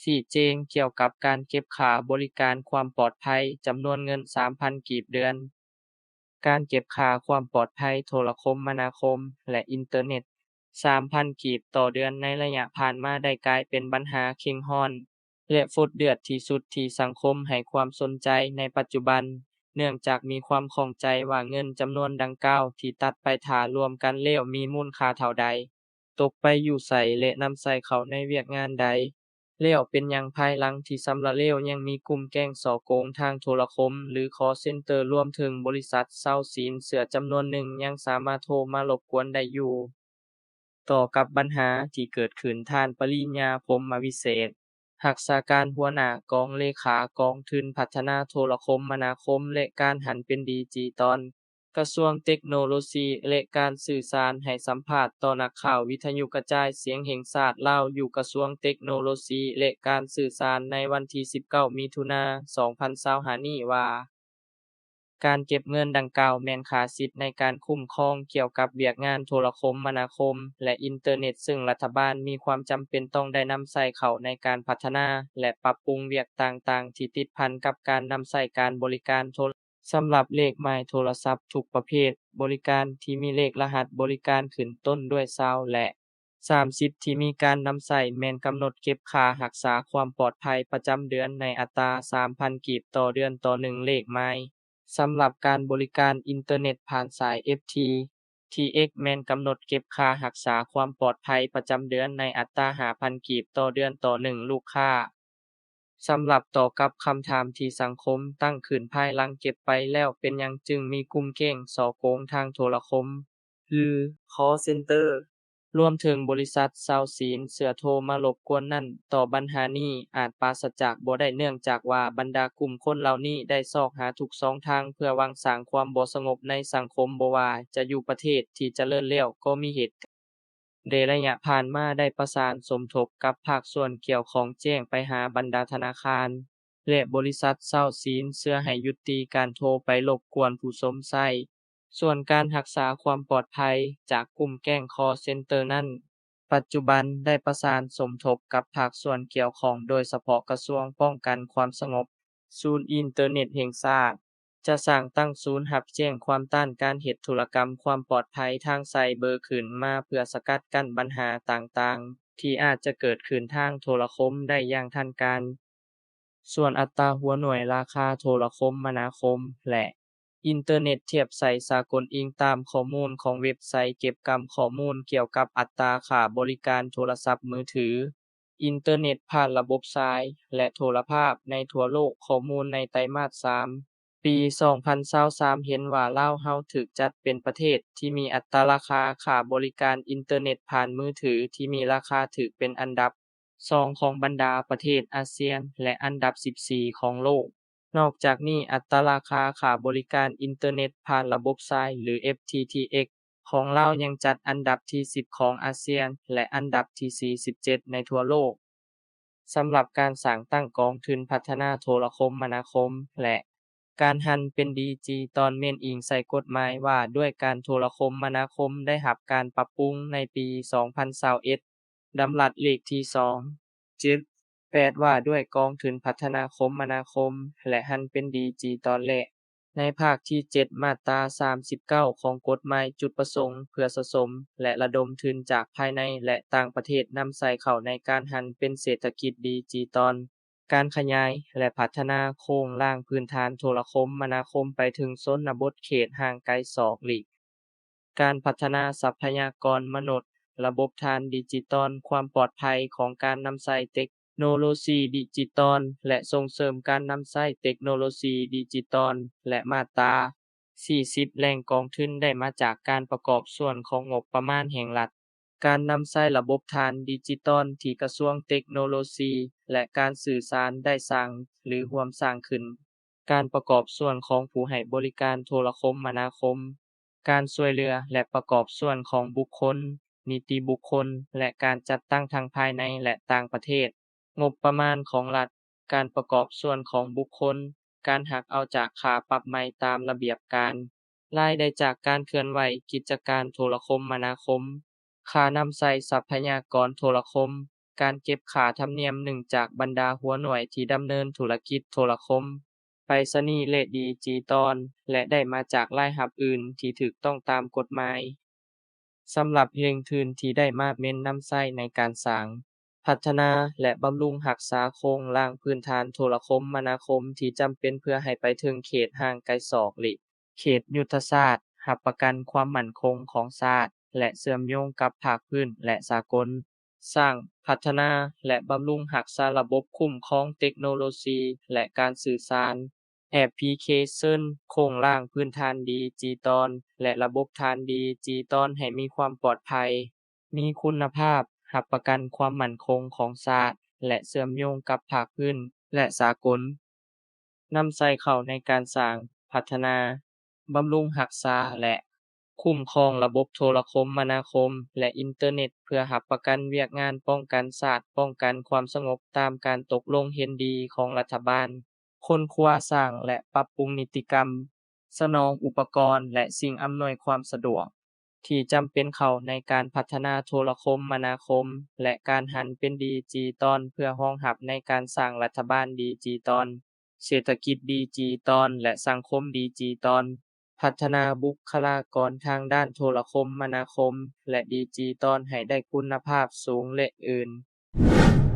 ຊີ້ແຈງກ່ຽວກັບການເກັບຄ່າບໍລິການຄວາມປອດໄພ ຈຳນວນເງິນສາມພັນກີບເດືອນ. ການເກັບຄ່າຄວາມປອດໄພໂທລະຄົມມະນາຄົມ ແລະ ອິນເຕີເນັດ ສາມພັນກີບຕໍ່ເດືອນໃນໄລຍະຜ່ານມາໄດ້ກາຍເປັນບັນຫາເຄັ່ງຮ້ອນ ແລະ ຟົດເດືອດທີ່ສຸດທີ່ສັງຄົມໃຫ້ຄວາມສົນໃຈໃນປັດຈຸບັນ, ເນື່ອງຈາກມີຄວາມຂ້ອງໃຈວ່າເງິນຈຳນວນດັ່ງກ່າວທີ່ຕັດໄປຖ້າລວມກັນແລ້ວມີມູນຄ່າເທົ່າໃດ, ຕົກໄປຢູ່ໃສ ແລະ ນຳໃຊ້ເຂົ້າໃນວຽກງານໃດ. ແລ້ວເປັນຫຍັງພາຍຫຼັງທີ່ຊຳລະແລ້ວຍັງມີກຸ່ມແກ້ງສໍ້ໂກງທາງໂທລະຄົມ ຫຼື ຄອລເຊັນເຕີ ລວມເຖິງບໍລິສັດເຊົາສິນເຊື່ອຈຳນວນໜຶ່ງຍັງສາມາດໂທມາລົບກວນໄດ້ຢູ່? ຕໍ່ກັບບັນຫາທີ່ເກີດຂຶ້ນ, ທ່ານ ປະລິນຍາ ພົມມະວິເສດ ຮັກສາການຫົວໜ້າກອງເລຂາກອງທຶນພັດທະນາໂທລະຄົມມະນາຄົມ ແລະ ການຫັນເປັນດິຈິຕອນ ກະຊວງເຕັກໂນໂລຊີ ແລະ ການສື່ສານ ໃຫ້ສຳພາດຕໍ່ນັກຂ່າວວິທະຍຸກະຈາຍສຽງແຫ່ງຊາດລາວ ຢູ່ກະຊວງເຕັກໂນໂລຊີ ແລະ ການສື່ສານ ໃນວັນທີສິບເກົ້າ ມິຖຸນາ ສອງພັນຊາວຫ້ານີ້ວ່າ ການເກັບເງິນດັ່ງກ່າວແມ່ນຄ່າສິດໃນການຄຸ້ມຄອງກ່ຽວກັບວຽກງານໂທລະຄົມມະນາຄົມ ແລະ ອິນເຕີເນັດ ເຊິ່ງລັດຖະບານມີຄວາມຈຳເປັນຕ້ອງໄດ້ນຳໃຊ້ເຂົ້າໃນການພັດທະນາ ແລະ ປັບປຸງວຽກຕ່າງໆທີ່ຕິດພັນກັບການນຳໃຊ້ການບໍລິການໂທລະ ສຳລັບເລກໝາຍໂທລະສັບທຸກປະເພດບໍລິການທີ່ມີເລກລະຫັດບໍລິການຂຶ້ນຕົ້ນດ້ວຍຊາວ ແລະ ສາມສິບ ທີ່ມີການນຳໃຊ້ແມ່ນກຳນົດເກັບຄ່າຮັກສາຄວາມປອດໄພປະຈຳເດືອນໃນອັດຕາສາມພັນກີບຕໍ່ເດືອນຕໍ່ໜຶ່ງເລກໝາຍ. ສຳລັບການບໍລິການອິນເຕີເນັດຜ່ານສາຍ ເອັຟທີທີເອັກ ແມ່ນກຳນົດເກັບຄ່າຮັກສາຄວາມປອດໄພປະຈຳເດືອນໃນອັດຕາຫ້າພັນກີບຕໍ່ເດືອນຕໍ່ໜຶ່ງລູກຄ້າ. ສຳລັບຕໍ່ກັບຄຳຖາມທີ່ສັງຄົມຕັ້ງຂຶ້ນພາຍຫຼັງເກັບໄປແລ້ວ ເປັນຫຍັງຈຶ່ງມີກຸ່ມແກ້ງສໍ້ໂກງທາງໂທລະຄົມ ຫຼື ຄອລເຊັນເຕີ ລວມເຖິງບໍລິສັດເຊົາສິນເຊື່ອໂທມາລົບກວນນັ້ນ, ຕໍ່ບັນຫານີ້ອາດປາສະຈາກບໍ່ໄດ້ ເນື່ອງຈາກວ່າບັນດາກຸ່ມຄົນເຫຼົ່ານີ້ໄດ້ຊອກຫາທຸກຊ່ອງທາງເພື່ອຫວັງສ້າງຄວາມບໍ່ສະຫງົບໃນສັງຄົມ, ບໍ່ວ່າຈະຢູ່ປະເທດທີ່ຈະເລີນແລ້ວກໍມີເຫດ ໃນໄລຍະຜ່ານມາໄດ້ປະສານສົມທົບກັບພາກສ່ວນກ່ຽວຂ້ອງແຈ້ງໄປຫາບັນດາທະນາຄານ ແລະ ບໍລິສັດເຊົາສິນເຊື່ອໃຫ້ຢຸດຕິການໂທໄປລົບກວນຜູ້ຊົມໃຊ້. ສ່ວນການຮັກສາຄວາມປອດໄພຈາກກຸ່ມແກ້ງຄອລເຊັນເຕີນັ້ນ, ປັດຈຸບັນໄດ້ປະສານສົມທົບກັບພາກສ່ວນກ່ຽວຂ້ອງ, ໂດຍສະເພາະກະຊວງປ້ອງກັນຄວາມສະຫງົບ, ສູນອິນເຕີເນັດແຫ່ງຊາດ ຈະສ້າງຕັ້ງສູນຮັບແຈ້ງຄວາມຕ້ານການເຮັດທຸລະກຳຄວາມປອດໄພທາງໄຊເບີຂຶ້ນມາ ເພື່ອສະກັດກັ້ນບັນຫາຕ່າງໆທີ່ອາດຈະເກີດຂຶ້ນທາງໂທລະຄົມໄດ້ຢ່າງທັນການ. ສ່ວນອັດຕາຫົວໜ່ວຍລາຄາໂທລະຄົມມະນາຄົມ ແລະ ອິນເຕີເນັດທຽບໃສ່ສາກົນ, ອີງຕາມຂໍ້ມູນຂອງເວັບໄຊເກັບກຳຂໍ້ມູນກ່ຽວກັບອັດຕາຄ່າບໍລິການໂທລະສັບມືຖື, ອິນເຕີເນັດຜ່ານລະບົບສາຍ ແລະ ໂທລະພາບໃນທົ່ວໂລກ, ຂໍ້ມູນໃນໄຕມາດສາມ ປີສອງພັນຊາວສາມ ເຫັນວ່າລາວເຮົາຖືກຈັດເປັນປະເທດທີ່ມີອັດຕາລາຄາຄ່າບໍລິການອິນເຕີເນັດຜ່ານມືຖືທີ່ມີລາຄາຖືກເປັນອັນດັບສອງຂອງບັນດາປະເທດອາຊຽນ ແລະ ອັນດັບສິບສີ່ຂອງໂລກ. ນອກຈາກນີ້, ອັດຕາລາຄາຄ່າບໍລິການອິນເຕີເນັດຜ່ານລະບົບສາຍ ຫຼື ເອັຟທີທີເອັກ ຂອງລາວຍັງຈັດອັນດັບທີສິບຂອງອາຊຽນ ແລະ ອັນດັບທີສີ່ສິບເຈັດໃນທົ່ວໂລກ. ສຳລັບການສ້າງຕັ້ງກອງທຶນພັດທະນາໂທລະຄົມມະນາຄົມ ແລະ ການຫັນເປັນດິຈິຕອນ ແມ່ນອີງໃສ່ກົດໝາຍວ່າດ້ວຍການໂທລະຄົມມະນາຄົມ ໄດ້ຮັບການປັບປຸງໃນປີສອງພັນຊາວເອັດ, ດຳລັດເລກທີສອງເຈັດແປດ ວ່າດ້ວຍກອງທຶນພັດທະນາຄົມມະນາຄົມ ແລະ ຫັນເປັນດິຈິຕອນ ແລະ ໃນພາກທີເຈັດ ມາດຕາສາມສິບເກົ້າ ຂອງກົດໝາຍຈຸດປະສົງເພື່ອສະສົມ ແລະ ລະດົມທຶນຈາກພາຍໃນ ແລະ ຕ່າງປະເທດນຳໃຊ້ເຂົ້າໃນການຫັນເປັນເສດຖະກິດດິຈິຕອນ, ການຂະຫຍາຍ ແລະ ພັດທະນາໂຄງລ່າງພື້ນຖານໂທລະຄົມມະນາຄົມໄປເຖິງຊົນນະບົດເຂດຫ່າງໄກສອກຫຼີກ. ການພັດທະນາຊັບພະຍາກອນມະນຸດ, ລະບົບຖານດິຈິຕອນ, ຄວາມປອດໄພຂອງການນຳໃຊ້ເຕັກໂນໂລຊີດິຈິຕອນ ແລະ ສົ່ງເສີມການນຳໃຊ້ເຕັກໂນໂລຊີດິຈິຕອນ ແລະ ມາດຕາສີ່ສິບ ແຫຼ່ງກອງທຶນໄດ້ມາຈາກການປະກອບສ່ວນຂອງງົບປະມານແຫ່ງລັດ, ການນຳໃຊ້ລະບົບຖານດິຈິຕອນທີ່ກະຊວງເຕັກໂນໂລຊີ ແລະ ການສື່ສານໄດ້ສ້າງ ຫຼື ຮ່ວມສ້າງຂຶ້ນ, ການປະກອບສ່ວນຂອງຜູ້ໃຫ້ບໍລິການໂທລະຄົມມະນາຄົມ, ການຊ່ວຍເຫຼືອ ແລະ ປະກອບສ່ວນຂອງບຸກຄົນ, ນິຕິບຸກຄົນ ແລະ ການຈັດຕັ້ງທັງພາຍໃນ ແລະ ຕ່າງປະເທດ, ງົບປະມານຂອງລັດ, ການປະກອບສ່ວນຂອງບຸກຄົນ, ການຫັກເອົາຈາກຄ່າປັບໃໝຕາມລະບຽບການ, ລາຍໄດ້ຈາກການເຄື່ອນໄຫວກິດຈະການໂທລະຄົມມະນາຄົມ, ຄ່ານຳໃຊ້ຊັບພະຍາກອນໂທລະຄົມ, ການເກັບຄ່າທຳນຽມ ເນື່ອງຈາກບັນດາຫົວໜ່ວຍທີ່ດຳເນີນທຸລະກິດໂທລະຄົມ, ໄປສະນີ ແລະ ດິຈິຕອນ ແລະ ໄດ້ມາຈາກລາຍຮັບອື່ນທີ່ຖືກຕ້ອງຕາມກົດໝາຍ. ສຳລັບແຫຼ່ງທຶນທີ່ໄດ້ມາແມ່ນນຳໃຊ້ໃນການສ້າງ, ພັດທະນາ ແລະ ບຳລຸງຮັກສາໂຄງລ່າງພື້ນຖານໂທລະຄົມມະນາຄົມທີ່ຈຳເປັນເພື່ອໃຫ້ໄປເຖິງເຂດຫ່າງໄກສອກຫຼີກ, ເຂດຍຸດທະສາດ, ຮັບປະກັນຄວາມໝັ້ນຄົງຂອງຊາດ ແລະ ເຊື່ອມໂຍງກັບພາກພື້ນ ແລະ ສາກົນ, ສ້າງ, ພັດທະນາ ແລະ ບຳລຸງຮັກສາລະບົບຄຸ້ມຄອງເຕັກໂນໂລຊີ ແລະ ການສື່ສານ, ແອັບພລິເຄເຊິນ, ໂຄງລ່າງພື້ນຖານດິຈິຕອນ ແລະ ລະບົບຖານດິຈິຕອນໃຫ້ມີຄວາມປອດໄພ, ມີຄຸນນະພາບ, ຮັບປະກັນຄວາມໝັ້ນຄົງຂອງຊາດ ແລະ ເຊື່ອມໂຍງກັບພາກພື້ນ ແລະ ສາກົນ. ນຳໃຊ້ເຂົ້າໃນການສ້າງ, ພັດທະນາ, ບຳລຸງຮັກສາ ແລະ ຄຸ້ມຄອງລະບົບໂທລະຄົມມະນາຄົມ ແລະ ອິນເຕີເນັດ ເພື່ອຮັບປະກັນວຽກງານປ້ອງກັນຊາດ, ປ້ອງກັນຄວາມສະຫງົບຕາມການຕົກລົງເຫັນດີຂອງລັດຖະບານ, ຄົ້ນຄວ້າສ້າງ ແລະ ປັບປຸງນິຕິກຳ, ສະໜອງອຸປະກອນ ແລະ ສິ່ງອຳນວຍຄວາມສະດວກ ທີ່ຈຳເປັນເຂົ້າໃນການພັດທະນາໂທລະຄົມມະນາຄົມ ແລະ ການຫັນເປັນດິຈິຕອນ ເພື່ອຮອງຮັບໃນການສ້າງລັດຖະບານດິຈິຕອນ, ເສດຖະກິດດິຈິຕອນ ແລະ ສັງຄົມດິຈິຕອນ, ພັດທະນາບຸກຄະລາກອນທາງດ້ານໂທລະຄົມມະນາຄົມ ແລະ ດິຈິຕອນໃຫ້ໄດ້ຄຸນນະພາບສູງ ແລະ ອື່ນ.